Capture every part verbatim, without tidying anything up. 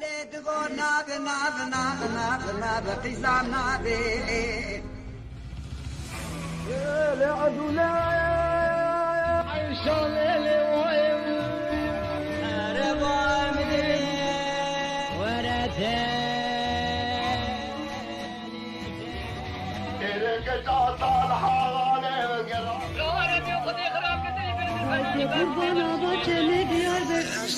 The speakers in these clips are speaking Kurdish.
Lê digo nav, nav, nav, nav, nav, qîza navê. Lê edû lê, Eyşa lê lê wayê. Ereba min dilê, were te. Qurbana bak çemê Diyarbekir.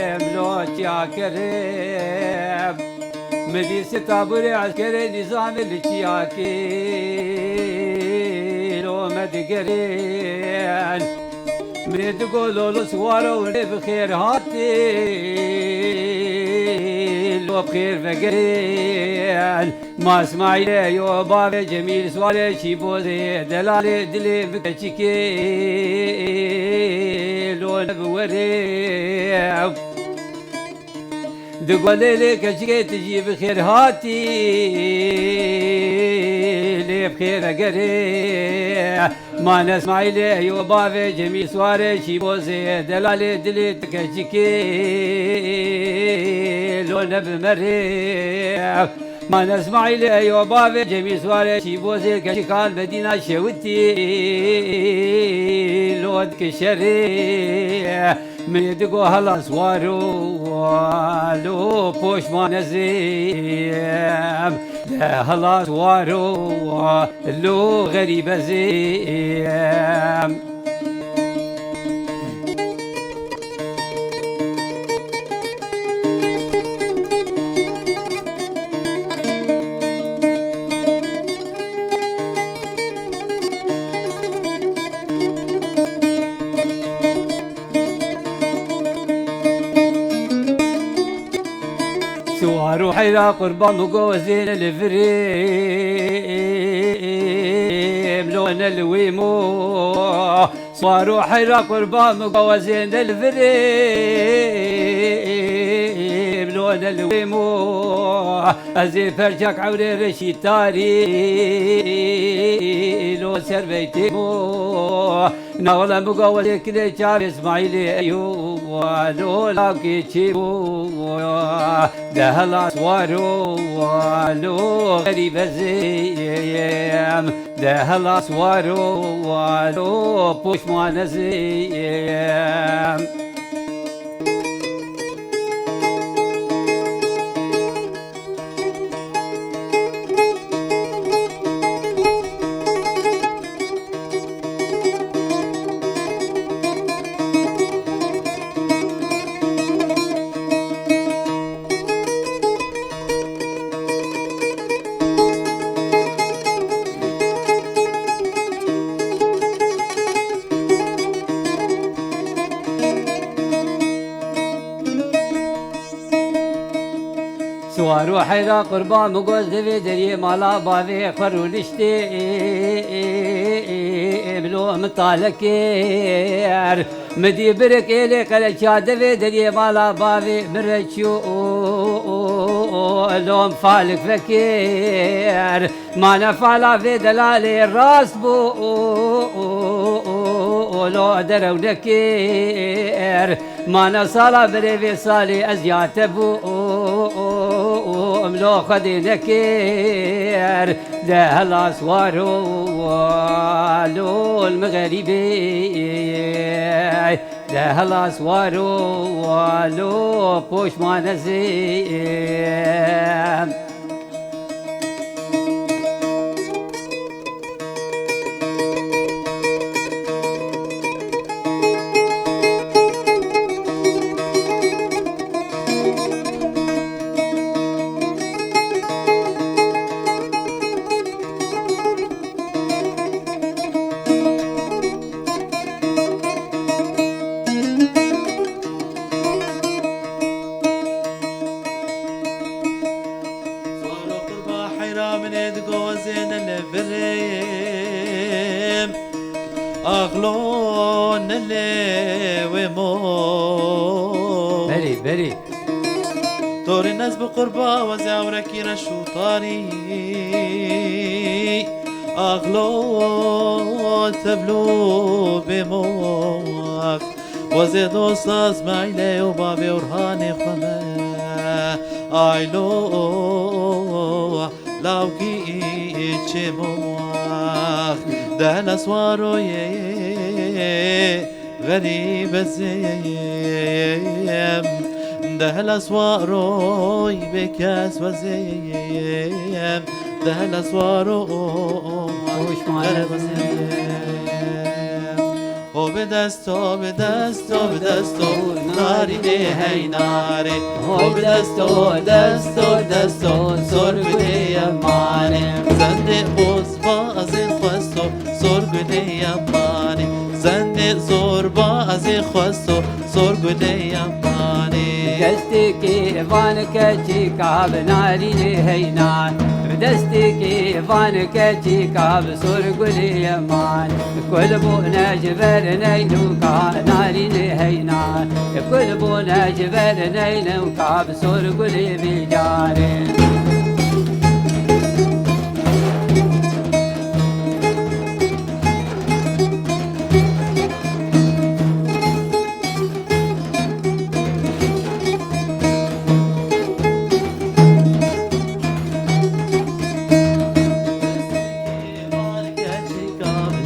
Em lo çiya kerem. Mi dî sê taburê eskerê nîzamê li çiyakê lo me digerin. Mirê digo lolo siwaro winê bi xêr hatî, lo bi xêr vegerin. Ma Smaîlê yo bavê Cemîl Suarê Şîbozê, delalê dilê min keçikê lo ne bi werê. Di golê lê keçikê tu jî bi xêr hatî, lê bi xêr vegerê. Mane Smaîlê yo bavê Cemîl Suarê Şîbozê, delalê dilê tu keçikê lo ne bi merê. Mane Smaîlê yo bavê Cemîl Suarê Şîbozê, keçikan Medîna şewitî lo dike şerê. Min digo hela Suaro lo poşman ez êm. De hela Suaro lo xerîb ez êm. Siwar û heyra qurban min go ez ê ne li vir êm, lo ne li wê mo. Siwar û heyra qurban min go ez ê ne li vir êm, lo ne li wê mo. Ez ê perçek ewrê reşî tarî lo ser beytê mo. Na wele min go ez ê kilê çavê Smaîlê eyo, lo lawkê çê mo. De hela Siwaro lo xerîb ez êm. De hela Siwaro lo poşman ez êm. Siwar û heyra qurban min go ez devê deriyê mala bavê xwe rûniştê, em lo min talekêr. Min dî birik êlê qereça devê deriyê mala bavê min re çû, lom falik vekir. Mane fala vê delalê rast bû, lo derew nekir. Mane sala berê vê salê ez ya te bû, Lo xwedê nekir, de hela swaro, lo li min xerîbê, de hela swaro, lo poşman ez ê. Swaro qurba heyra min ê digozê ne li virêm. Axlo ne lê wê mo. Belê, belê. Torî nez bi qurba wezê ewrekî reş û tarî. Axlo tevlo bê mo. Wezê dosta Zmaîlê û bavê Orhanê xwe me. Aylo lawkî çê moax. De hela swaroyê xerîb ez êm. De hela swaroy bê kes wezêm. De hela swaro Hoş xerîb ez êm. O bi dest, o bi dest, o bi dest, o narînê heynarê. O bi dest, o dest, o dest, o sor gulê yemanê. Zendê boz bazê xwesto, sor gulê yemanê. Zendê zor bazê xwesto, sor gulê yemanê. Destê kêvan keçîka bi narînê heynan. Bi destê kêvan keçîka bi sor gulê yeman. Kul bûne ji ber neynûka narînê heynan. Kul bûne ji ber neynûka bi sor gulê vî carê.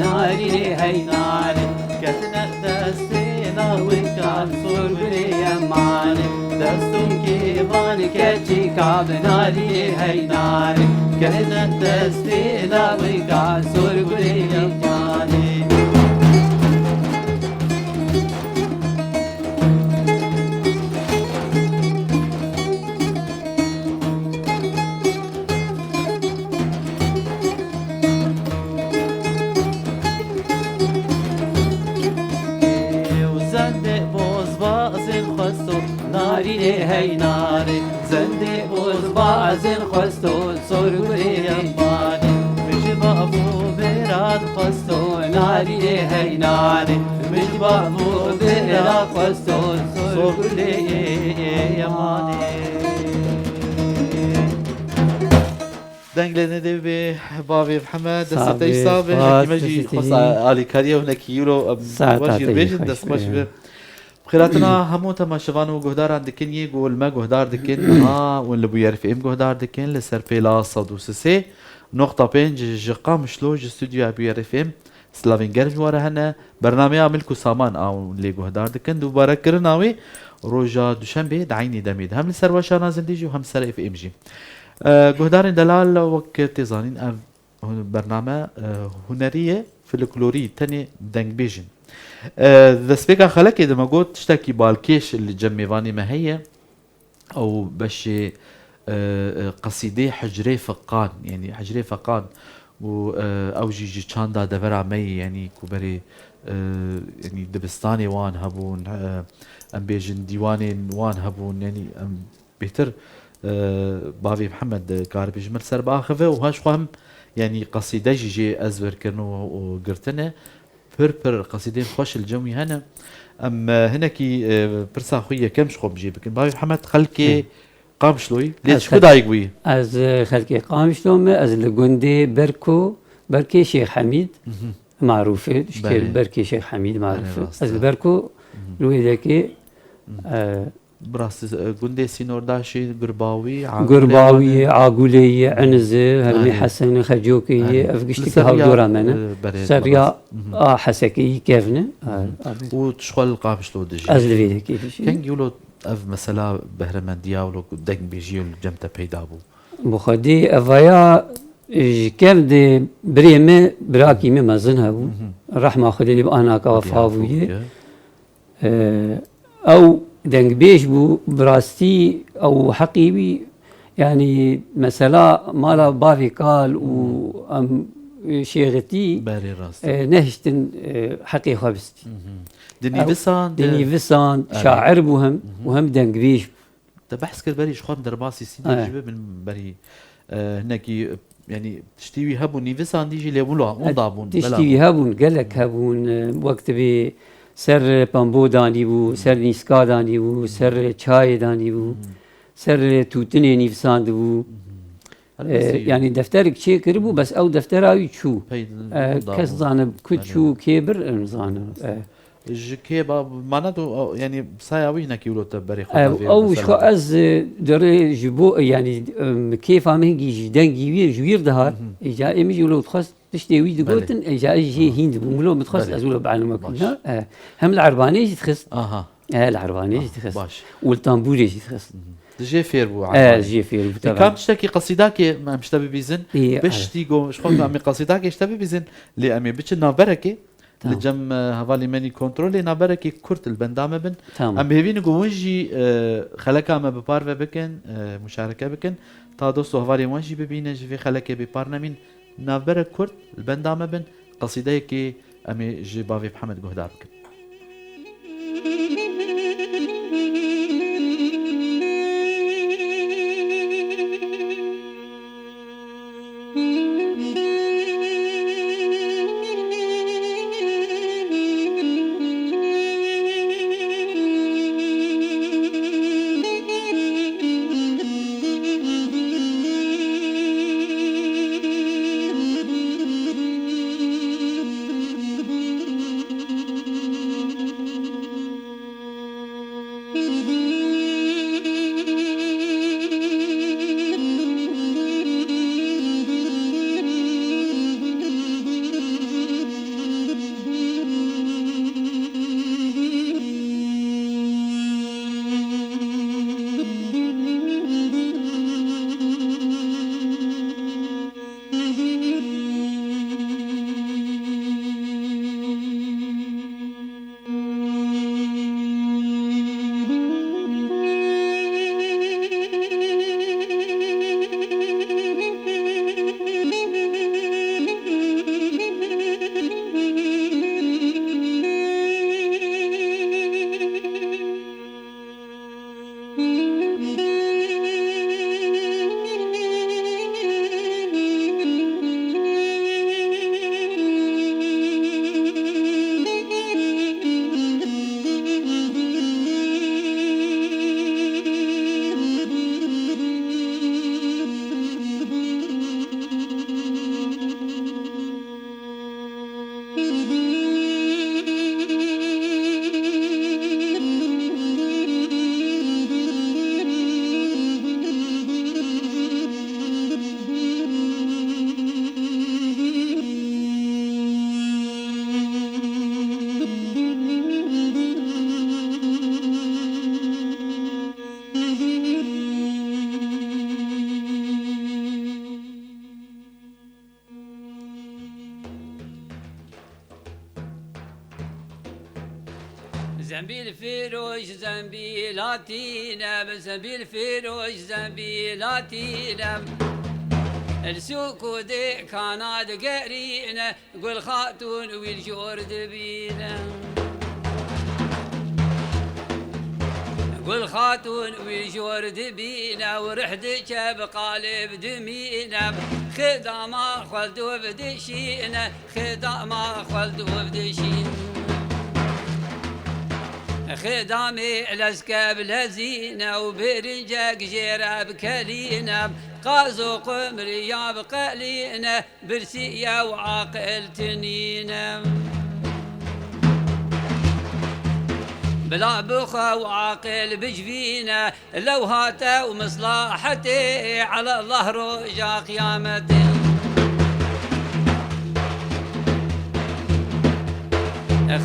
Narînê heynarê ketine destê lawika sor gulê yemanê. Destokê van keçîka bi narînê heynarê ketine destê lawika sor gulê yemanê. Zendê boz bazên xwesto, narînê heynarê. Zendê boz bazên xwesto, sor gulê yemanê. Min ji bav û bêra dixwesto, narînê heynarê. Min ji bav û bêra xwesto, sor gulê yemanê. Deng lê nedê bê bavê Mihemed, destê te jî sax be, hinekî me jî xwest alîkariya û hinekî euro, em wer jî bêjin, dest xweş be. Bi xêrhatina hemû temaşevan û guhdaran dikin yê ku li me guhdar dikin, niha hûn li Bûyer F M guhdar dikin, li ser pêla sed û sê noqta pênc ji Qamişlo, ji stûdyoya Bûyer F M. Silavên germ ji we re hene. Bernameya Milk û Saman a hûn lê guhdar dikin. Dubare kirina wê roja Duşembê di eynî demê de hem li ser weşana zindî jî û hem ser F M jî. E, guhdarên delal, wek tê zanîn, ev bername, e, hunerî ye, folklorî, tenê dengbêj in. E, di destpêka xelekê de me got tiştekî balkêş li cem mêvanê me heye. Ew beşê, e, e, qesîdê Hicrê Feqan, yanî Hicrê Feqan û, e, ew jî ji çanda devera me ye, yanî ku berê, e, yanî dibistanê wan hebûn, e, em bêjin dîwanên wan hebûn, yanî em bêhtir, e, bavê Mihemed dikaribe ji me li ser biaxive û ha ji xwe hem, yanî qesîde jî jê ezberkirin û, û girtine. Pir pir qesîdên xweş li cem wî hene. Em, e, hinekî, e, pirsa xwe yekem ji xwe bi jê bikin. Bavê Mihemed xelkê Qamişloyî, lê ji ku dayik bûyî? Ez, e, xelkê Qamişlo me, ez li gundê Berko, Berkê Şêx Hemîd marûf e, ji kêl Berkê Şêx Hemîd marûf e. Ez li Berko, li wê dekê, e, Bi rastî, e, gundê sînordaşî, Gurbawî, Agulê Gurbawî, wan e. Agulê ye, Enizê, Hermê Erê. Hesenê, Xecokê ye, Erê. Ev giştik Li ser hevdora rêya, me ne. E, berê Ser rêya, mhm. A Hesekê yî kevne. Mhm. Erê, erê. Û tu ji xwe li Qamişlo dijî. Ez li vê yekê dijî. Kengî wilo ev mesela behremendiya wilo dengbêjiyê li cem te peyda bû? Bi xwedî evaya, e, ji kev de birê me, birakî me mezin hebû. Mhm. Rehma Xwedê lê bi anaka Xwedê wefa afû bûye. Bike. Ee, ew dengbêj bû, bi rastî ew heqî wî, yanî mesela mala bavê kal û em, e, şêxitî, Berê rast. E, nehiştin, e, heqê xwe bistî. Mhm. Di Ew nîvisan, di di nîvisan, Erê. Şair bû hem Mhm. û hem dengbêj bû. Te behs kir berî ji xwe em derbasî sînê Eh. jî bibin berî, e, hinekî, e, yanî tiştî wî hebûn, nîvisandî jî lê wilo, Eh, wenda bûn, tiştî bela wî bûn. Hebûn, gelek hebûn, e, wek divê ser pembo danî bû, ser nîska danî bû, ser çayê danî bû, Hmm. ser tûtinê nîvisandibû. Hmm. E, Elbette. Yanî defterik çê kiribû, bes ew deftera wî çû. Pey E, wenda kes bûn. Zane ku Belê. Çû, kê bir, em zane. Rast. E, Ji kê ba, mane tu, o, yanî saya wî hinekî wilo te berê xwe Ew, da vê ew ji xwe mesela? Ez, e, derê ji bo, yanî, em, kêfa min hingî ji dengî wî, ji wîr dihat. Mhm. Îca ê min jî wilo dixwest tiştê wî digotin, Belê. Îca ez jî Aha. Hîn dibûm. Wilo min dixwest Belê. Ez wilo bi enûme Baş. Kurdina. E, hem li Erbanê jî dixist. Aha. E, li Erbanê jî Ah, dixist. Baş. Û li tambûrê jî dixist. Mhm. Tu jê fêr bû E, Erbanê. Jê fêr bû, Ê, tabii. Kam tiştekî qesîdakê em ji te bibîzin? Ê, Piştî go, ji xwe em ê qesîdakê ji te bibîzin, lê em ê biçin navberekê. Tamam. Li cem, e, hevalê me nî kontrolê navberekî kurt li benda me bin. Tamam. Em bi hêvî ne ku hûn jî, e, xeleka me bi parve bikin, e, muşareke bikin. Ta dost û hevalên wan jî bibînin, ji vê xelekê bê par nemîn. Navberek kurt li benda me bin. Qesîdeyekê em ê ji bavê Mihemed guhdar bikin. Zembîl firoş, zembîlatîne, zembîl firoş, zembîlatîne. Li sûk û dikana digerîne, Gul Xatûn wî li jor dibîne. Gul Xatûn wî li jor dibîne û rih diçe bi qalib dimîne. Xidama xwe li dov dişîne, xidama xwe li dov dişîne. Xidamê leske bi lezîne û birincek jê re bi kelîne. Qaz û qumriya bi qelîne. Birsiye û aqil tinîne. Bila bixwe û aqil bicivîne, lew hate û mislahetê, ela Allah roja qiyametê.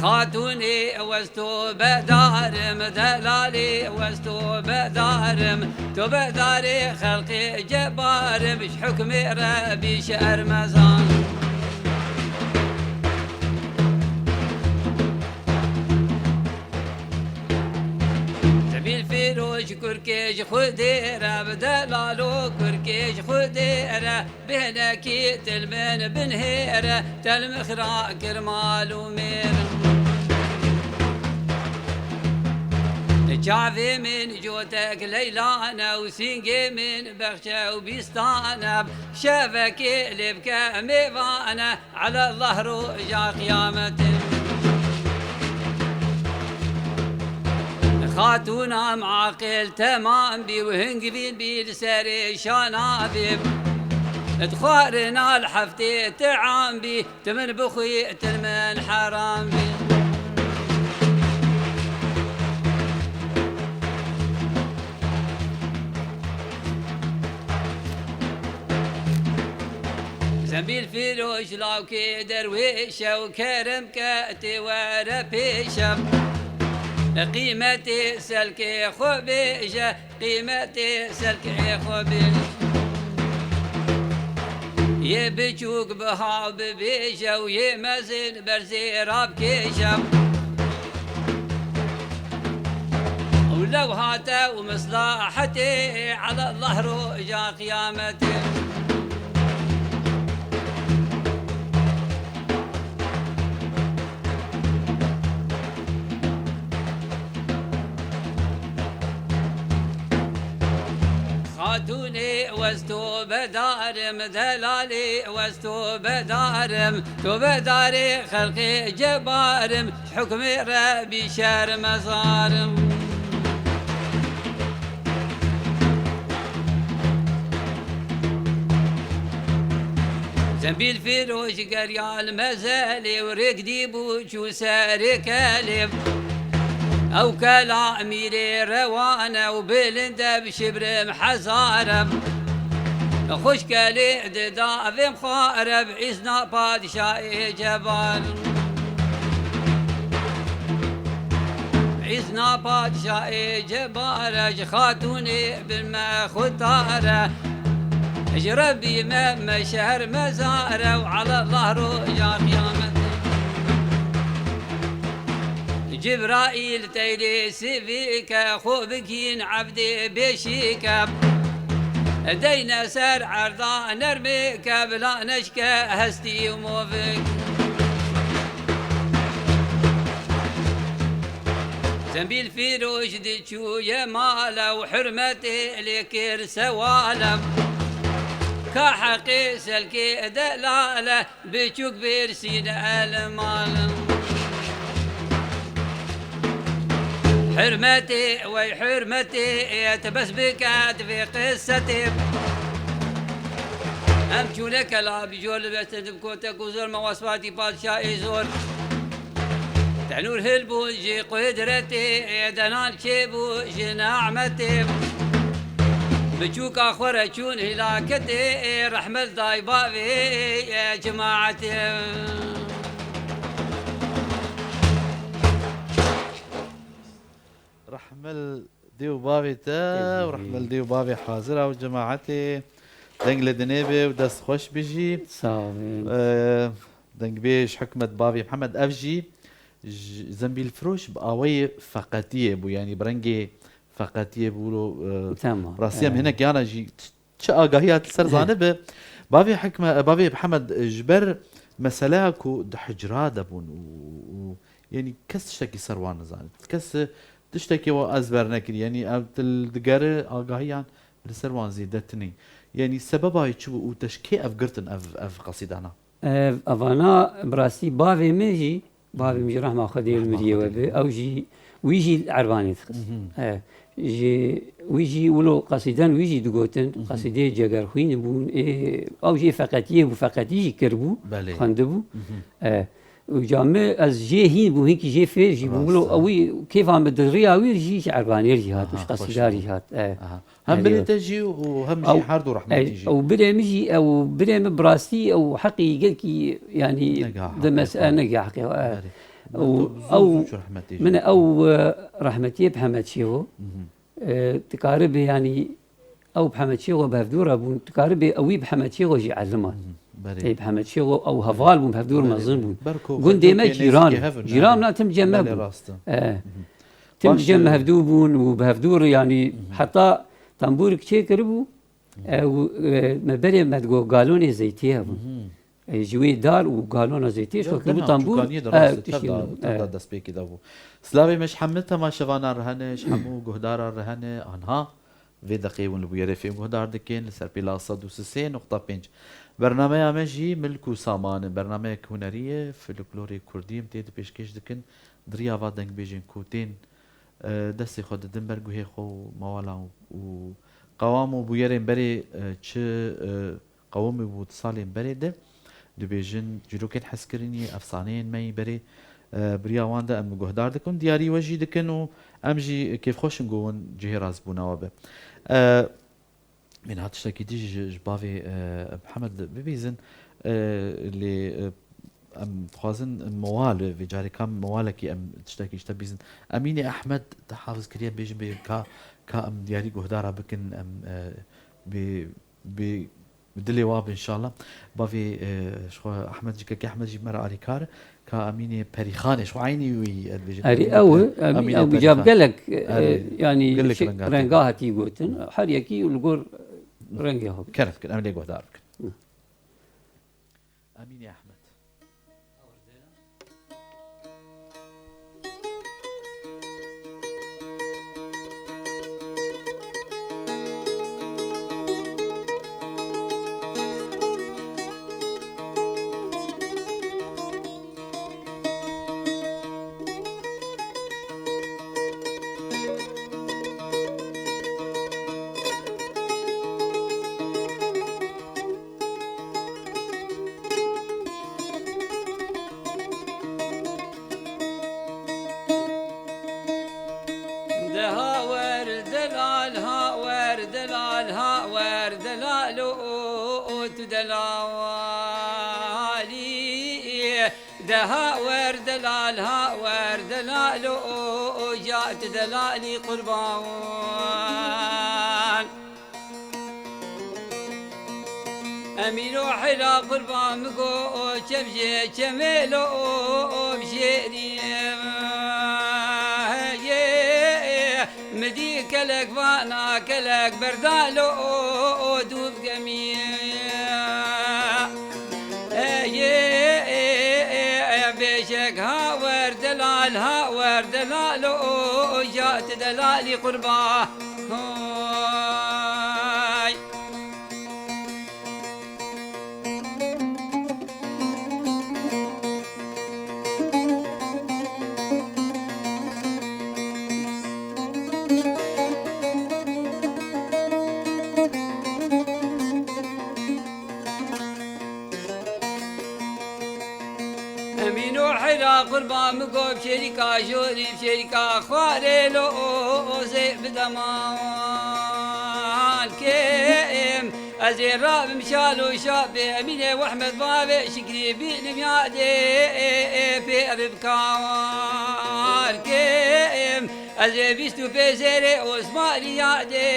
Xatûnê wez tobedarim, delalê wez tobedarim, tobedarê xelqê cebarim, ji hukmê Rebî şermezan. Zemîl Fîroş kurkê ji Xwedê re, bi delalo kurkê ji Xwedê re, bêhnekî til min binhêre, tel min xira kir mal û mêr. Çavê min cotek leylan e û sîngê min bexçe û bîstan e, şevekê lê bike mêvan e, ela Allah roja qiyametê. Xatûna min aqil temam bî û hingivîn bî li serê şana bî. Di xwarina li heftê team bî, tu min bixwî, til min heram bî. Zembîl Fîroş lawkê derwêşe û kerem ke tê were pêşe. Qîmetê selkê xwe bêje, qîmetê selkê xwe bêje. Yê biçûk biha bibêje û yê mezin berzê rabkêje. Û lew hate û mislahetê, ela Allah roja qiyametê. Xatûnê wez tobedarim, delalê wez tobedarim, tobedarê xelqê cebarim, hukmê Rebî şermezarim. Zembîl Fîroş geriya li mezelê û rêk dîbû çû serê kelê. Ew kela emîrê rewan e û bilind e bi şibrim hezar e. Xwişkelê dida vêm xwar e bi îzna padşahê cebar. Îzna padşahê cebar e, ji xatûnê bin me xutar e. Ji Rebbî me, me şermezar e û ela Allah roja qiyametê. Cibraîl teyrê sivîke, xwe bigîn evdê bêşîke. Deyne ser erda nermêke, bila neşke hestî û movik. Zembîl Fîroş diçûye male û hurmetê lê kir sewale. Ka heqê selkê delale, biçûk birsîne el mal. Hurmetê, wey hurmetê, ê te bes bike divê qissetê. Em çûne kela bi jor li beşte dim kote ku zor me wesfatî padşahê zor. Tenûr hilbûn ji qudretê, ê denan çêbû ji ne'metê. Biçûka xwe re çûn hilaketê, ê rehmet day bavê, ê cemaetê. Rehmel dê û bavê te û rehmel dê û bavê hazir ew cemaetê. Deng li dinê be û dest xweş bijî. Sağ olun. Ee, dengbêj Hikmet bavê Mihemed ev jî j-, zembîlfiroş bi awayê feqetiyê bû, yanî bi rengê feqetiyê bû. Lo, e, Tamam, rastî em e. hinek yana jî ç-, çi agahî hat li ser He. zanibe. Bavê Hikme-, bavê Mihemed, e, ji ber meseleya ku di hicra de bûn û, û, yanî kes tiştekî ser wan nizanî. Kes, e, tiştekî wa ezber nekirî. Yanî ev dil digere agahiyan li ser wan zêde tinî. Yanî sebeba wî çi bû û te ji kê ev girtin ev, ev qesîdana? Ev, evana bi rastî bavê min jî, bavê min jî rehma Xwedê li Rehma miriyê Xwedê we li be, miriyê. ew jî, wî jî li Erbanê dixist. Mhm. E, ji, wî jî wilo qesîden wî jî digotin, Mhm. qesîdeyê cegerxwîn bûn, ê, ew jî feqetiyê bû, feqetî jî kiribû, Belê. xwendibû. Mhm. E, Û ca min ez jê hîn bûm, hinkî jê fêr jî bûm. Rast, Wilo aha. Ew wî kêfa min di riya wî jî ji erbanêr jî hat, û ji Aha, xweş qesîdar e. Jî hat. E, Aha. Hem Erê. Binê te jî û hem jî Ew, her du rehmetî e, jî. Ew birê min jî, ew birê min bi rastî ew heqî gelkî, yanî Nega di mes-, heqê xwe. E, nega heqê xwe, e. Erê. Min Ew, to zû, ew, zû çû rehmetî jî. Min ew, e, rehmetiyê bi Hemed Şêxo. Mhm. E, dikaribê, yanî, ew bi Hemed Şêxo bi hevdû re bûn, dikaribê ew wî bi Hemed Şêxo jî elima. Mhm, berê. Ê bi Hemed Şêxo ew heval bûn, bi hevdû re Berê, mezin berê. bûn. Berko Gundê me xwedokê cîran, nêzîkî hev in, cîran erê. Na tim cem me Belê, bûn. rast e. E, Mhm. Tim Baş cem e. me hevdû bûn û bi hevdû re, yanî, Mhm. heta tembûrik çêkiribû, Mhm. e, û, e, me berê me digot galonê zeytî hebûn. Mhm. E, ji wê dar û galona zeytê Ya, şo kiribû dema tembûr. Çûkaniyê de E, rast e, tiştî tev da, min, tev e. da destpêkê de bû. Silavê me ji hemû temaşevanan re hene, ji hemû guhdaran re hene, anha vê deqê hûn li bûyerê fêm guhdar dikin, li ser pêla sed û sê nuqta pênc. Bernameya me jî Milk û Saman e, bernameyek hunerî ye, folklorê kurdî em tê de pêşkêş dikin, di riya va dengbêjên ku tên, e, destê xwe didin ber guhê xwe û mewala û, û qewam û bûyerên berê, e, çi, e, qewimî bû di salên berê de, dibêjin çîrokên hezkirinî, efsaneyên me yî berê, e, bi riya wan de em guhdar dikin, diyarî we jî dikin û em jî kêfxweş in ku hûn cihê razbûna we be. E, Min hat tiştekî dî ji, ji bavê, e, Mihemed bibîzin, e, lê, e, em dixwazin mewal, vê carê ka mewalekî em tiştekî ji te bîzin. Emînê Ehmed te hafiz kiriye bêjin bê ka, ka em diyarî guhdara bikin, em, e, bê, bê Bi dilê wa be înşallah. Bavê, e, ji xwe Ehmed jî, kekê Ehmed jî me re alîkar e. Ka Emînê Perîxanê, ji xwe eynî wî, ez dibêjim, Erê, Emînê ew e, Per-, Emîn, Emînê ew Perîxan. Gelek, e, Erê, yanî gelek şey, renga renga tê. Hatî gotin. Her yekî li gor rengê xwe. Kerem bikin, em lê guhdar bikin. Hı. Emînê Ehmed. De ha wer delal, ha wer delal, ha wer delal, o, o tu delalî. De ha wer delal, ha wer delal, o, o ja tu delalî qurban. Emîno heyra qurban min go, o çem jê çemê lo, o, o bi şêrî. Heyê, mi dî kelek vana, kelek berdalo, o, o dûv gemî. Heyê, bêjek ha wer delal, ha wer delalo, o, o ja tu delalî qurban. Hay. Emîno heyra qurban min go bi şêrîka jorî, bi şêrîka xwarê lo, o, o, zê bi deman kêm. Ez ê rabim şal û şapê Emînê û Ehmed bavê Şikrî bînim yadê, ê, ê, pê ev bi kar kêm. Ez ê bîst û pê zêrê Osmanî yadê,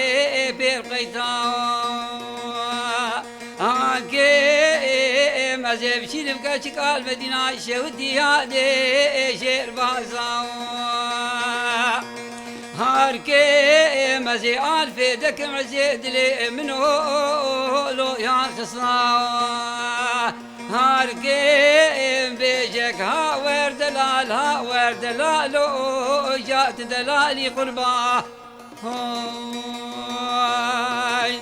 ê, pê qeyta. Hakêm ez ê biçînim keçik al Medîna şewitî yadê ê şêrbaza. Harkêm ez ê alfê dekim ez ê dilê min olo yan xisna. Harkêm bêjek ha wer delal, ha wer delalo, ja tu delalî qurba. Hay.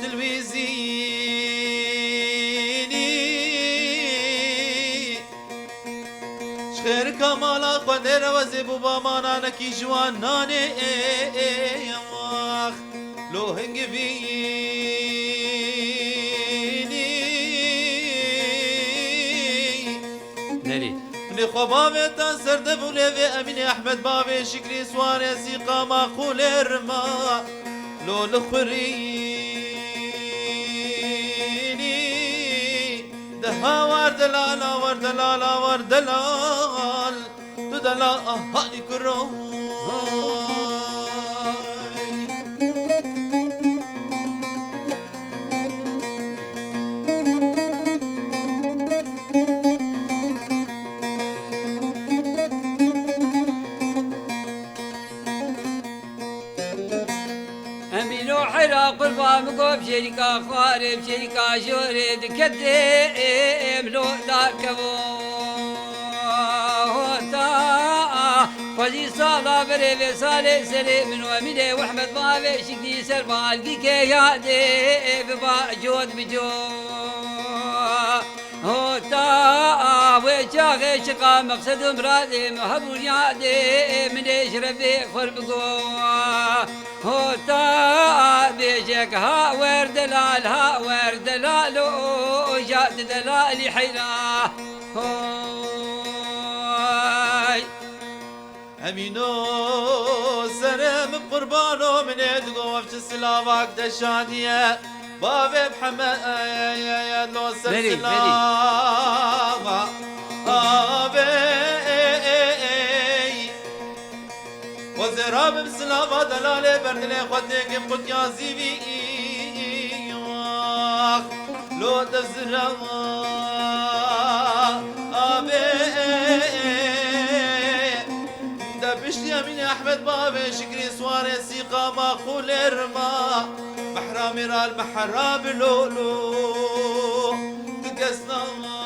Tilwîzînî. Ji xêrika mala xwe dêre wezê bû ba mananekî ji wan nanê ê, ê, ê, wax. Lo hingivînî. Nerî? Lê xwe bavê te serdevûlê vê Emînê Ehmed bavê Şikrî Swarê Sîqama xûlê rima. Lo li xurînî. De ha war delal, a war delal, a war delal. Tu delal, a hanî kuro. Emîno heyra qurban min got, şêrîka xwarê, şêrîka jorê diketê, em lo darkevo. Hota, xwezî sala berê vê salê serê min û Emînê û Ehmed bavê şikî ser balgî ke yadê, biba cot bi cot. Hota wê çaxê çiqa meqsed û miradê min hebûn yadê, min ê ji Rebbê xwir bigo. Hota bêjek ha wer delal, ha wer delal û ja tu delalî heyra. Hoy. Emîno serê min qurbano, min ê digo ev çi silavak te şadiye. Bavê Mihemed lo ser Belê, belê. Silava. Avê. Xwezê rabim silava delalê berdilê xwe têkim qutya zîvî. Lo te zira. Avê. De piştî Emînê Ehmed bavê Şikrî Swarê Sîqama xûlê rima. Mehra mîral mehra bi lolo. Tu kes nama.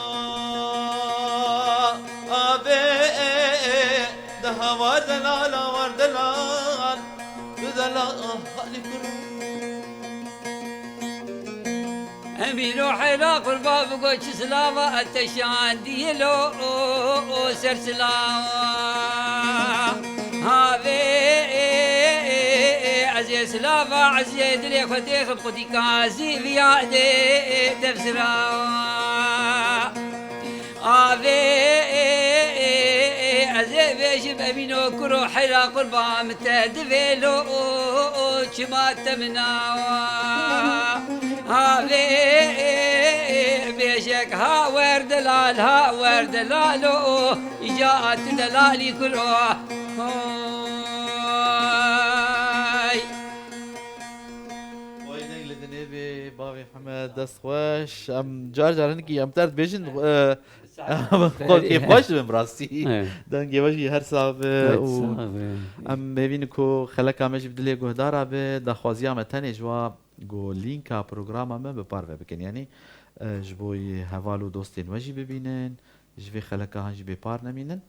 Avê. De ha war delal, a war delal. Tu delal, ah, halî kuro. Emîno heyra qurba bigo çi silava te şandiye lo, o, o, ser silava. Havê, e, e, e, ez ê silava, ez ê dilê xwe têxim qutîka zîviya dê, e, dev silava. Avê, e, e, e, ez ê bêjim Emîno kuro heyra qurba min te divê lo, o, o, çima te min awa. Avê, e, e, e, bêjek ha wer delal, ha wer delal o, îca tu delalî kuro. Hoy. Oy deng li dinê bê, bavê Mihemed, dest xweş. Em car car hinekî em ter dibêjin, e, Xwe kêfxweş dibim rastî. Evet. Dengê we jî her sax be Evet, û sax be. Em hêvîn ku xeleka me jî bi dilê guhdara be, daxwaziya me tenê ji wa ku lînka programa me bi parve bikin. Yanî, e, ji bo heval û dostên we jî bibînin, ji vê xeleka han jî bêpar nemînin.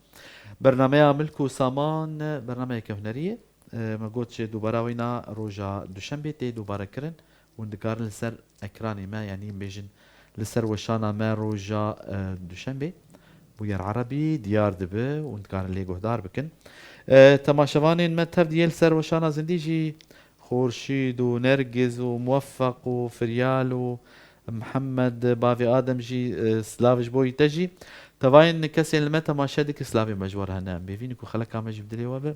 Bernameya Milk û Saman, bernameyeke hunerî ye. E, me got jî dubara wîna roja Duşembê tê dubare kirin. Hûn dikarin li ser ekranê me, yanî em bêjin li ser weşana me roja, e, Duşembê, bûyer Erebî diyar dibe, hûn dikarin lê guhdar bikin. E, temaşevanên me tev diyê li ser weşana zindî jî Xorşîd û Nergiz û Muweffeq û Firyal û Mihemed, bavê Adem jî, e, silav ji bo te jî. Tevayên kesên li me temaşe dikin, silavê me ji we re hene. Em bêvîn ku xeleka me jî bi dilê we be.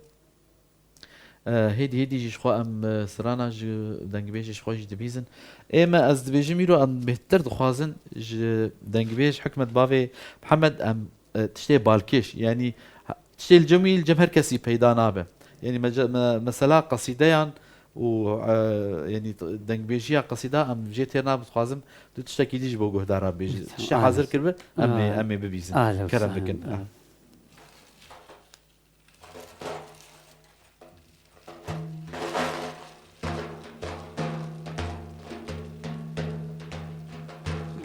E, hêdî hêdî jî ji xwe em, e, strana ji dengbêjê ji xwe jî dibîzin. Ê me, ez dibêjim îro em bêhtir dixwazin ji dengbêj Hikmet bavê Mihemed em, e, tiştê balkêş, yanî ha, tiştê li cem wî li cem her kesî peyda nabe. Yanî mece-, me-, mesela qesîdeyan û, e, yanî t-, dengbêjiya qesîda em jê têr nabin, dixwazim tu tiştekî dî ji bo guhdara bêjî. Tiştê hazir kiribe, em ê, em ê bibîzin. Kerem bikin.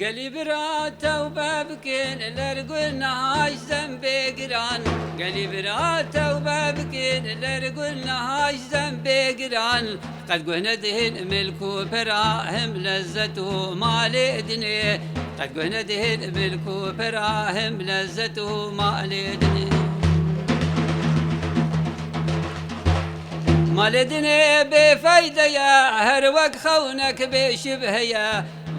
Gelî bira tewbe bikin, ler gunaha ji zembê giran. Gelî bira tewbe bikin, ler gunaha ji zembê giran. Qet guh nedihin milk û pera, him lezzet û malê dinê. Qet guh nedihin milk û pera, him lezzet û malê dinê. Malê dinê bêfeyde ye, her wek xewnek bêşibhe ye.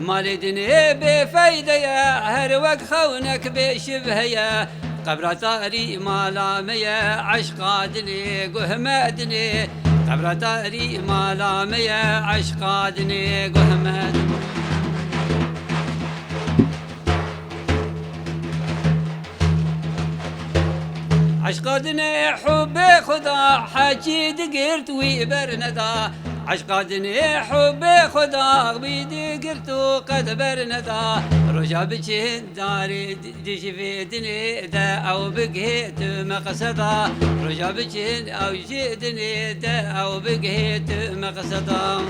Malê dinê bêfeyde ye, her wek xewnek bêşibhe ye. Qebra tarî mala me ye, eşqa dinê guh me dinê. Qebra tarî mala me ye, eşqa dinê guh me dinê. Eşqa dinê hubbê Xuda hekî digirt wî berneda. Eşqa dinê hubbê Xuda wî digirt û qet berneda. Roja biçin darê di-, dijî vê dinê de ew bigihê tu meqseda. Roja biçin ew jî dinê de ew bigihê tu meqseda.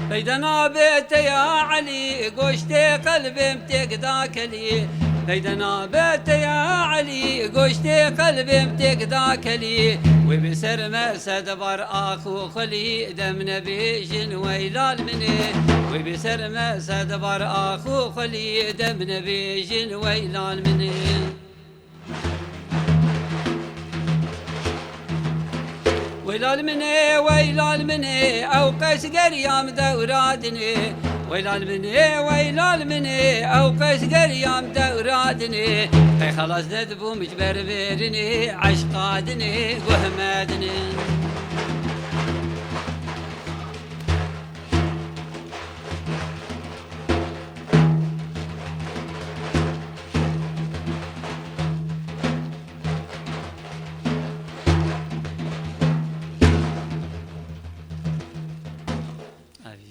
Peyda nabe te ya Elî, goştê qelbê min têk da kelî. Peyda nabe te ya Elî, goştê qelbê min têk da kelî. Wê bi ser me sed bar ax û xwelî, dem nebêjin weylal min ê. Wê bi ser me sed bar ax û xwelî, dem nebêjin weylal min ê. Weylal min ê, weylal min ê, ew qeş geriyam dewra dinê. Weylal min ê, weylal min ê, ew qeş geriyam dewra dinê. Qey xelas nedibûm ji ber vêrinê, eşqa dinê, guh me dinê.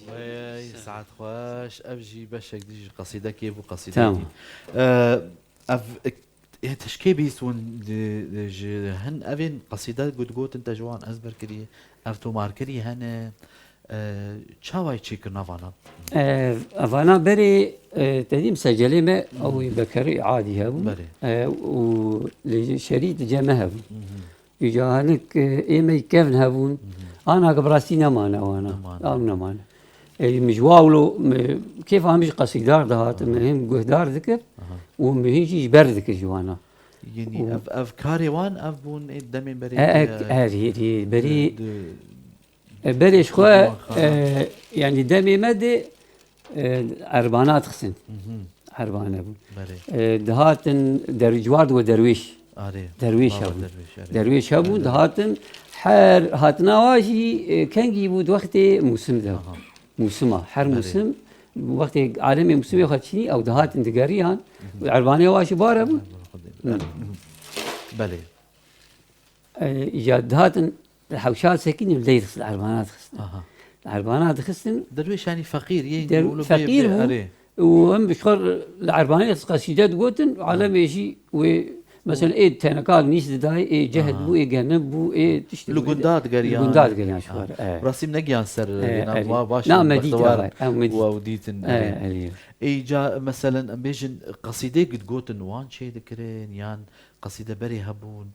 Wey, saet xweş. Ev jî beşek dî ji qesîdekê bû, qesîdekî. Tamam. Ev, ê, tişkê bîst hûn di, di, ji hin evên qesîde gu digotin te ji wan ezber kirî, ev tomarkirî hene, e, çawa çêkirina vana? E, evana berê, e, te dî misecelê me, ew bekerî adî hebû. Berê. E, û li şerî di cem me hebû. Mhm. Îca hinek, e, ê me kevn hebûn. Mhm. Ana ki bi rastî nemane wana. Nemane. Ew nemane. Ê, min ji wa wilo, min kêfa min ji qesîdar dihat, aha, min him guhdar dikir, aha, û min hîn jî ji ber dikir ji wana. Yanî û ev, ev karê wan, ev bûn ê demên berê, e, e, e, e, rê, rê, berî, di, di, e, berê ji xwe, e, yanî demê me de, e, erbana dixistin. Mhm. Erbane bûn. Belê. E, dihatin der-, ciwar digo derwêş. Arê. Derwêş hebûn. Derwêş, arê. Derwêş hebûn, belê, dihatin her hatina wa jî, e, kengî bû di wextê mûsim de. Aha. Mûsima, her, belê, mûsim, wextê alemê mûsimê xwe çînî, ew dihatin digeriyan, mhm, û erbanê wa jî bar hebûn. Belê. Hı. Belê. E, îca dihatin hewşa sekîn û lê dixistin, erbana dixistin. Aha. Erbana dixistin. Derwêş yanî feqîr, yên der-, ku wilo bê, feqîr bê, bû, erê, û em bi xwe li erbanê qesîde digotin, û, aha, alemê jî wê, mesela, ê teneka nîş didayê, ê cehd, aha, bû, ê genim bû, ê tiştî li bû, gunda digeriyan. Li gunda digeriyan ji xwe, aha, evet. Rastî min negiyan ser, e, na, erê, wa baş na, me dît, bextewar, evet, em me dît. Wa dîtin, evet, erê, erê. Ê îca, meselen, em bêjin qesîdê digotin wan çê dikirin, yan qesîde berê hebûn,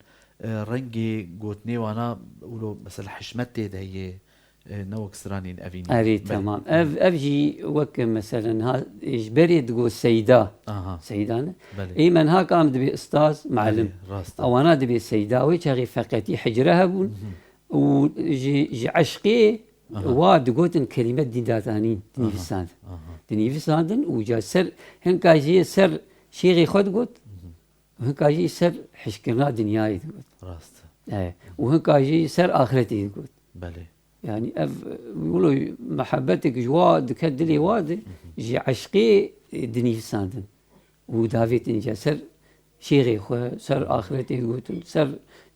e, rengê gotinê wana wilo, mesela, hişmet tê de heye, e, ne wek stranên evînî. Erê, belê, temam. Ev, ev jî wek, meselen, ha, ji berê digot seyda. Aha. Seyda ne? Belê. Ê me niha kam dibe ustaz, muallim. Belê, rast e. Ewana dibe seyda. Wê çaxê feqetî hicre hebûn. Mhm. Û ji, ji eşqê, aha, wa digotin kelîme dîn datanîn, aha, dinivîsandin. Aha. Dinivîsandin û ca ser, hinka jî ser şêxê xwe digot. Mhm. Hinka jî ser hişkirina dinyayê digot. Rast. E, û hinka jî ser axiretê digot. Belê. Yanî ev, wilo mehebetek ji wa dike dilê wa de, mhm, ji eşqê, e, dinivîsandin. Û davêtin ca ser şêxê xwe, ser axiretê digotin, ser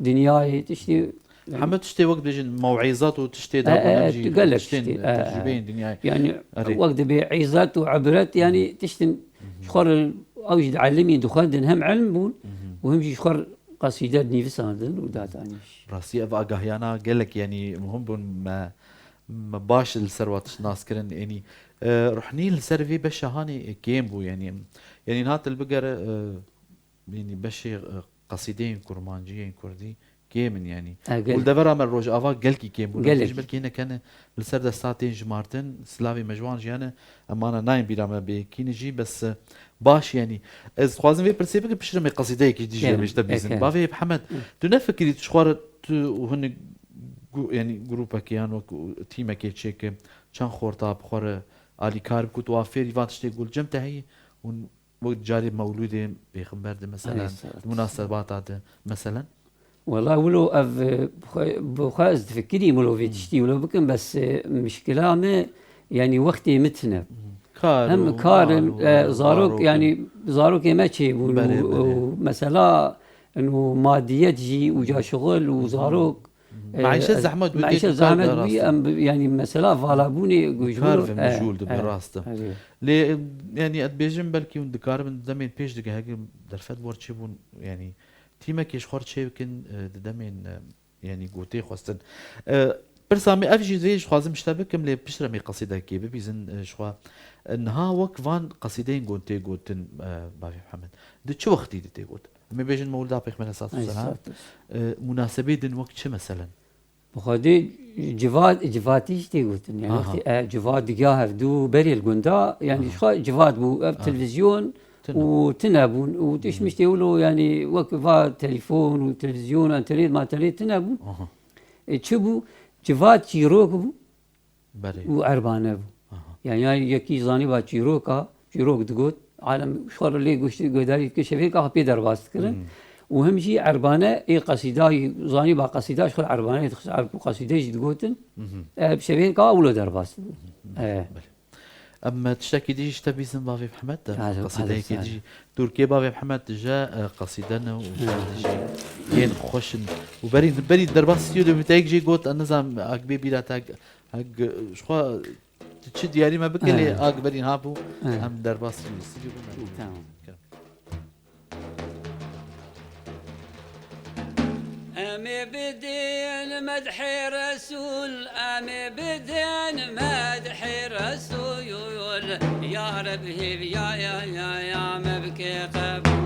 dinyayê, tiştê. Hemû tiştê wek dibêjin mewîzat û tiştê, e, e, e, gelek tiştên, tiştê, e, e, tecrûbeyên dinyayê. Yanî, erê, wek dibê îzat û ibret, yanî, mhm, tiştin, mhm, ji xwe re ew jî dielimîn, dixwendin, hem ilm bûn, mhm, û hem jî ji xwe re qesîde dinivîsandin û datanî jî. Rastî ev agahiyana gelek, yanî, muhim bûn me, me baş li ser we tişt nas kirin. Yanî, e, ruhnî li ser vê beşa hanê kêm bû, yanî, yanî niha tu li bigere, e, yanî beşê, e, qesîdeyên kurmancî yên kurdî kêm in, yanî. E, û li gelek. Devera me Rojava gelkî kêm bûn. Gelek. Em bêjin belkî hinek hene li ser desta tên jimartin, silavê me ji wan jî hene, em ana nayên bîra me bê kî ne jî, bes, e, baş, yanî. Ez dixwazim vê pirsê bikim, piştre me qesîdeyekî dî jî em ê ji te bîzin. Eke. Bavê Hemed, tu nefikirî tu ji xwe re tu û hinek gu-, yanî grûpekê yan wek tîmekê çêke, çend xorta bi xwe re alîkar bikû, tu wa fêrî van tiştê gul cem te heyî û wek carê mewlûdê pêxember de, meselen, Aleyhisselatü vesselam. Munasebata de, meselen? Wela wilo ev, e, bi xwe, bi xwe ez difikirîm wilo vê tiştî wilo bikim, bes, e, mişkila me, yanî wextê min tune. Kar Hem û kar mal in, û e, zarok, zarok in. Yanî zarokê me çêbûn û, Belê, belê. Û mesela, û madiyet jî û ca şixul û zarok, Meîşet e, zehmet bû, meîşet tê zehmet kar bû, rast. Em bi, yanî mesela valabûnê Kar gujbûr, ve e, mijûl dibe, e, rast e. Lê, yanî, ez dibêjim belkî hûn dikaribin di demên pêş dike, heke derfet war çêbûn, yanî, tîmekê ji xwe çê bikin, e, di demên, e, yanî, gotê xwestin. E, pirsa me ev jî vê ji xwazim ji te bikim, lê piştre me qesîdekê bibîzin, e, ji xwe. E, niha wek van qesîdeyên got tê gotin, e, Bavê Mihemed, di çi wextî de tê gotin? Em ê bêjin Mewlida Pêxember aleyhisselatu vesselam. Aleyhisselatu vesselam. E, munasebê din wek çi, meselen? Bi xwedê civat, civatî jî tê gotin. Yani Aha. wextê, e, civat digiya hevdû berê li gunda, yani Aha. ji xwe civat bû. Ev Aha. televîzyon Tune. û tune bûn. Û tişt Hmm. miştê wilo, yani wek va telefon û televîzyon, enternet, manternet tune bûn. Aha. E, çi bû? Civat çîrok bû Belê. û erbane bû. Aha. Yani, yani yekî zanîba çîroka, çîrok digot, alem ji xwe re lê goşt-, guhdarî dikir, şevêka xwe pê derbas dikirin. Hmm. Û him jî erbane ê qesîda, zanîba qesîda ji xwe re erbane dixist, erb û qesîde jî digotin. Mhm. E, bi şevêka wilo derbas dibû. Mhm. E. Belê. Em, e, tiştekî dî jî ji te bîzin Bavê Mihemed de. Hadi, Qesîdeyekî hadi, dî jî. Turkiyê Bavê Mihemed dije, e, qesîde ne û Hı. jî yên xweş in. Û berî, berî derbas stûdyo de te yek jî got, ez nizam, ak bê bîra te, ak, ji xwe tu çi diyarî me bike, lê Hı. ak berî habû, Hı. em derbas stûdyo bû me. Tamam. Kerem. Em ê bidin medhê Resul, em ê bidin medhê Resul. Ya Reb hêviya ya, ya, ya me bike qebûl.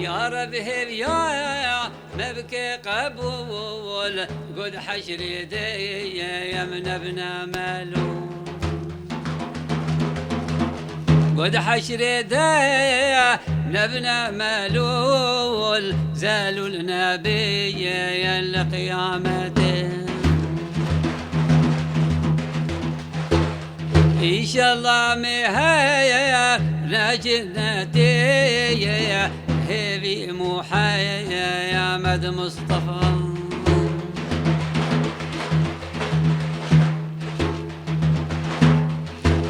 Ya Reb hêviya ya, ya me bike qebûl. Got heşrê de ye, em nebine melûl. Got heşrê de nebine melûl, zelûl nebiyên li qiyametê. Înşallah me heye ne cinnetê, hêvî Muhemmed Mustafa.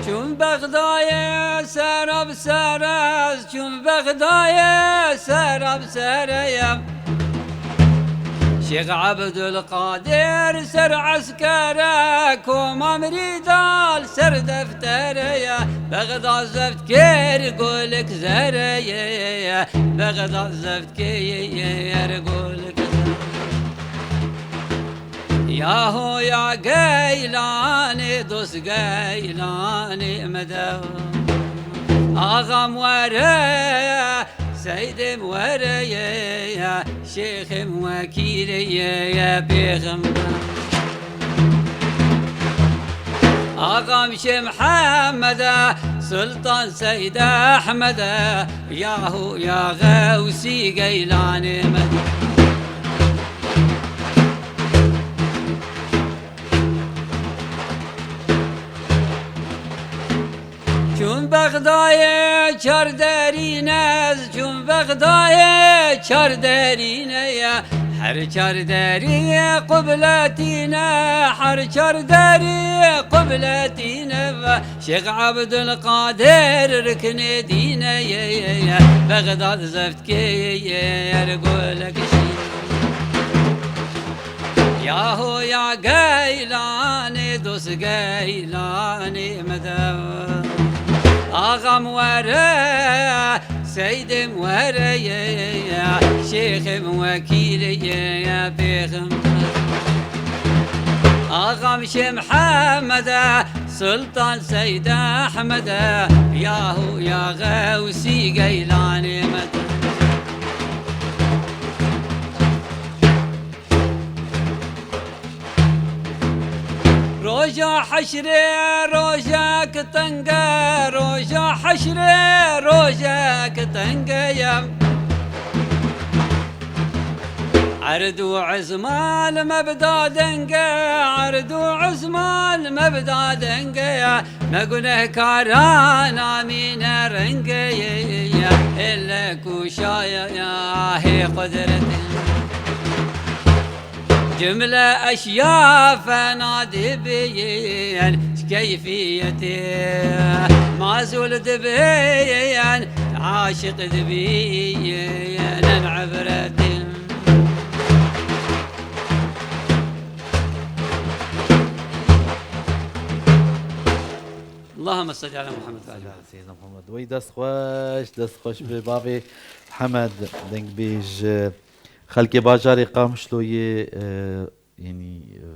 Çûm Bexdayê serab serez, çûm Bexdayê serab sereyem. Şêx Ebdulqadir ser eskere, Koma Mirîdal ser deftere ye. Bexda zeft kir gulik zere ye, Bexda zeft kir gulik zere. Yaho ya Geylanê, dost Geylanê me de. Axam were, Seydê me were ye, şêxê me wekîlê ye, pêxember. Axam Şêx Mihemed e, Sultan Seyd Ehmed e, yahu ya Xewsî Geylanê me. Çûm Bexdayê çar derîne, çûm Bexdayê çar derîne ye. Her çar derî qibletîne, her çar derî qibletîne ve. Şêx Ebdulqadir riknê dîne ye, ye, ye. Bexdad zeft kê ye, yer golek şî. Yaho ya Geylanê, dost Geylanê me de. Axam were, Seydê me were ye, şêxê me wekîlê ye, pêxember. Xamşê Mihemede, Sultan Seyd Ehmede, yahu ya Xewsî Geylanê me. Roja heşrê rojek teng e, roja heşrê rojek teng e. Erd û ezmal mebda deng e, erd û ezmal mebda deng e. Me gunehkaran amîne reng e, elle kuşaya hê qudret. Cümle eşya fena dibin keyfiyetê, mazul dibin, aşiq dibin, ibretê. Allahümme salli ala Muhammed ve ala. Seyyidina Muhammed. Wey dest xweş, dest xweş bi bavê Hemed dengbêj. Xelkê bajarê Qamişloyê, e, yanî, e,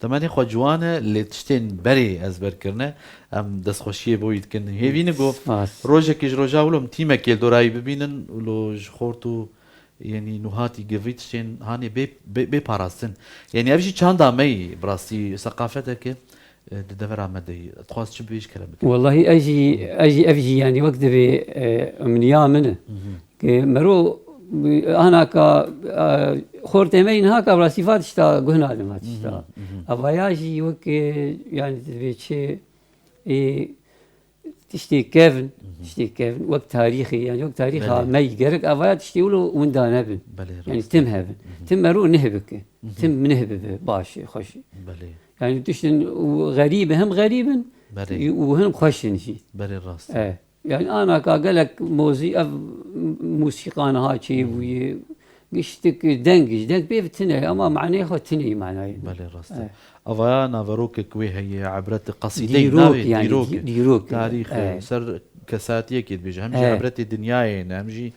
temenê xwe ciwan e, lê tiştên berê ezber kirine. Em destxweşiyê bo wî dikin. Hêvî ne ku Spas. Rojekê ji roja wilo em tîmekê li dorayî bibînin û lo ji xort û, yanî, nûhatî givî tiştên hanê bê, bê, bê parastin. Yanî ev jî çanda me yî, bi rastî seqafeteke, e, di devera me de yî. Dixwaz çi bêj kerem bike. Wellahî ez jî, ez jî, ev jî, yanî, wek divê, e, emniya min e. Hı hı. Ke mero, e, anaka, e, xortê me yî niha ka rastî va tişta guh nadin va tişta. Hı hı, hı hı. Avaya jî wek, e, yanî divê çi, e, tiştê kevin, Hı hı. tiştê kevin, wek tarîxê, yanî wek tarîxa Belê. me yî gerek avaya tiştê wilo winda nebin. Belê, Yanî rast. tim hebin. Hı hı. Tim mero neh bike. Hı hı. Tim neh bibe, baş e, xweş e. Belê. Yanî tiştin û xerîb, hem xerîb in Belê. û hem xweş in jî. Belê, rast. E. Yani anaka gelek mozî ev musîqa niha çêbûye. Giştik deng, deng pê tine ama manê xwe tine manayê. Belê rast e. Evet. Avaya naverokek wê heye, ebret qasîdeyê Dîrok navê yani, dîrok, dî-, dîrok, tarîx, evet. ser kesatiyekê dibêje. Hem jî Evet. ebretê dinyayê ne, hem jî,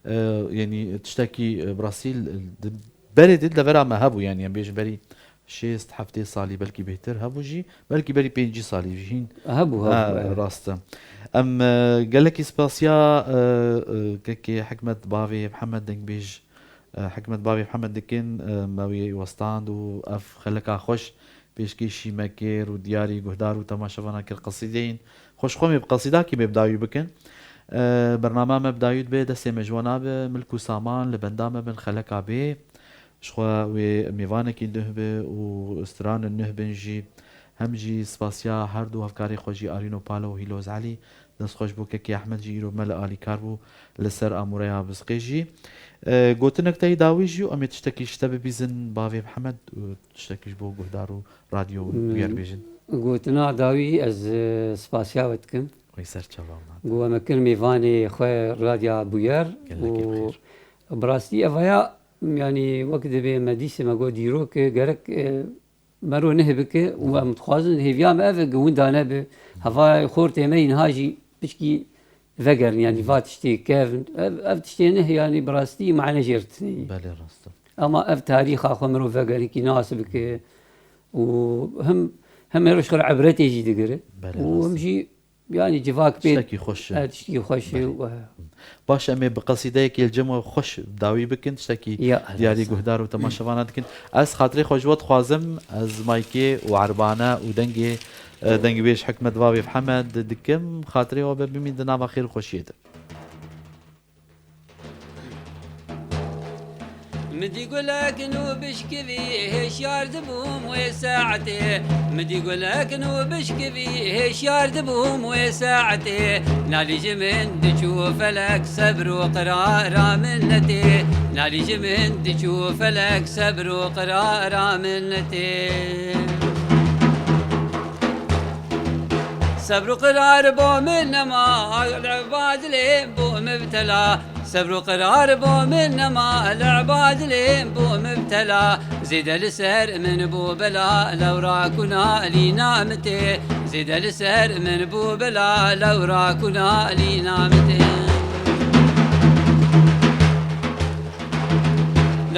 e, yani tiştekî, e, Brasil, e, di-, berê de devera me hebû yani, em bêjin berî şêst heftê salî, belkî bêhtir hebû jî, belkî berî pêncî salî jî hîn. Hebû, hebû, Ha, evet. rast e. Em, e, gelekî spasiya, e, e, kekê Hikmet bavê Mihemed Dengbêj, e, Hikmet bavê Mihemed dikin, e, me wê westand û ev xeleka xweş pêşkêşî me kir û diyarî guhdar û temaşevana kir qesîdeyên xweş. Xwe me bi qesîdakî me bi dawî bikin. E, bernama me bi dawî dibe, destê me ji we nabe, milk û saman li benda me bin, xeleka bê. Ji xwe wê mêvanekî nuh be û stranin nuh bin jî. Hem jî spasiya her du hevkarê xwe jî Arîno Palo û Hîloz Elî. Dest xweş bo kekê Ehmed jî îro me li alîkar bû li ser amûreya bizqê jî. E, gotinek te yî dawî jî û em ê tiştekî ji te bibîzin bavê Mihemed û tiştekî ji bo guhdar û radyo û Hmm. yer bêjin. Gotina dawî ez, e, spasiya we dikim. Wê ser çava me. Ku em kir mêvanê xwe Radya Bûyer Gelekî û xêr. bi rastî evaya, yanî wek divê me dîsê me got dîrok, e, gerek, e, mero neh bike û em dixwazin hêviya me ev e ku winda nebe. Heva xortê me yî niha jî piçkî vegerin, yanî va tiştê kevin. Ev, ev tiştê neh, yanî bi rastî mane jê re tine yî. Belê rast e. Ama ev tarîxa xwe mero vegerin kî nas bike û hem, hem mero ji xwe re ebretê jî digire Belê û rast hem e. jî Yanî civak pê Tiştekî xweş e. e, tiştekî xweş e Belê. û, e. Baş, em ê bi qesîdeyekê li cem we xweş dawî bikin, tiştekî Ya, diyarî helal. guhdar û temaşevana dikin. Ez xatirê xwe ji we dixwazim, ez maykê û erbane û dengê, e, dengvêj Hikmet Vavê Mihemed dikim. Xatirê we be, bimîn di nava xêr û xweşiyê de. Min dî gulek nû bişkivî hêşyar dibûm wê saetê. Min dî gulek nû bişkivî hêşyar dibûm wê saetê. Nalî ji min diçû felek sebr û qirara min netê. Nalî ji min diçû felek sebr û qirara min netê. Sebr û qirar bo min nema, li badilê bû mibtela. Sebr û qirar bo min nema, li badilê bû mibtela. Zêde li ser min bû bela, lewra kuna lîna min tê. Zêde li ser min bû bela, lewra kuna lîna min tê.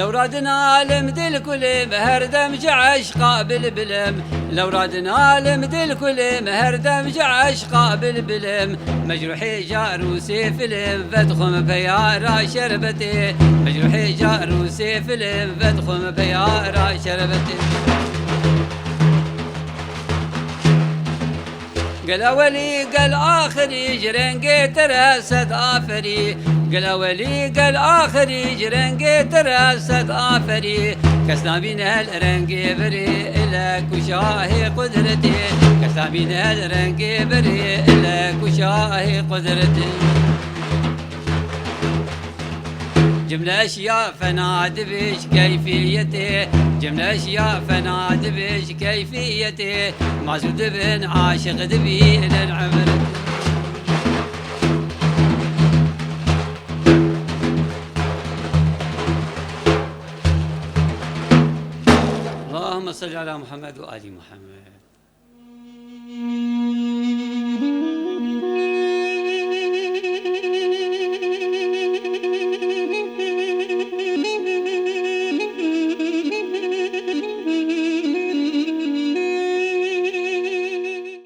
Lewra dinalim dil kulim, her dem ji eşqa bilbilim. Lewra dinalim dil kulim, her dem ji eşqa bilbilim. Mecruhê car û sêfilim, vedxwim peyara şerbetê. Mecruhê car û sêfilim, vedxwim peyara şerbetê. Gel ewelî, gel axirî, ji rengê te re sed aferî. Gel ewelî, gel axirî, ji rengê te re sed aferî. Kes nabîne li rengê berê, ile ku şahê qudretê. Kes nabîne li rengê berê, ile ku şahê qudretê. Cimleş ya fena dibe ji keyfiyetê, cimleş ya fena dibe ji keyfiyetê, mazû dibin aşiq dibînin emir. Allahümme salli ala Muhammed ve ali Muhammed.